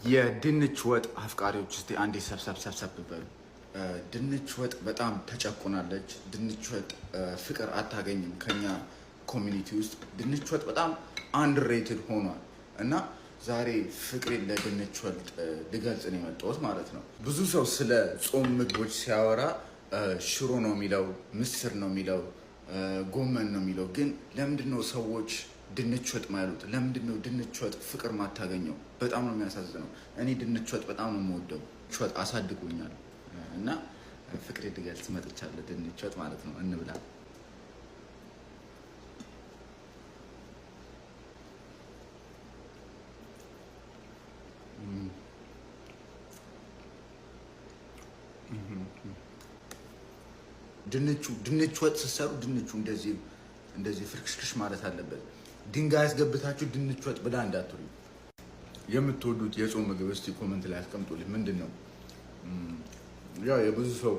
የድንች ወጥ አፍቃሪዎች እስቲ አንዴ ሰብሰብ ሰብሰብ በሉ። ድንች ወጥ በጣም ተጨቁናለች። ድንች ወጥ ፍቅር አታገኝም ከኛ community ውስጥ። ድንች ወጥ በጣም underrated ሆኗል እና ዛሬ ፍቅሬን ለድንች ወጥ ልገልጽ ነው የመጣሁት ማለት ነው። ብዙ ሰው ስለ ጾም ምግቦች ሲያወራ ሽሮ ነው የሚለው፣ ምስር ነው የሚለው፣ ጎመን ነው የሚለው። ግን ለምንድን ነው ሰዎች ድንች ወጥ ማያሉት? ለምንድን ነው ድንች ወጥ ፍቅር ማታገኘው? በጣም ነው የሚያሳዝነው። እኔ ድንች ወጥ በጣም ነው የምወደው። ድንች ወጥ አሳድጎኛል እና ፍቅሬ ልገልጽ መጥቻለሁ። ድንች ወጥ ማለት ነው። እንብላ። ድንቹ ድንች ወጥ ስትሰሩ ድንቹ እንደዚህ እንደዚህ ፍርክሽክሽ ማለት አለበት። ድንጋይ አስገብታችሁ ድንች ወጥ ብላ እንዳትሉ። የምትወዱት የጾም ምግብ እስቲ comment ላይ አስቀምጡልኝ። ምንድን ነው? ያው የብዙ ሰው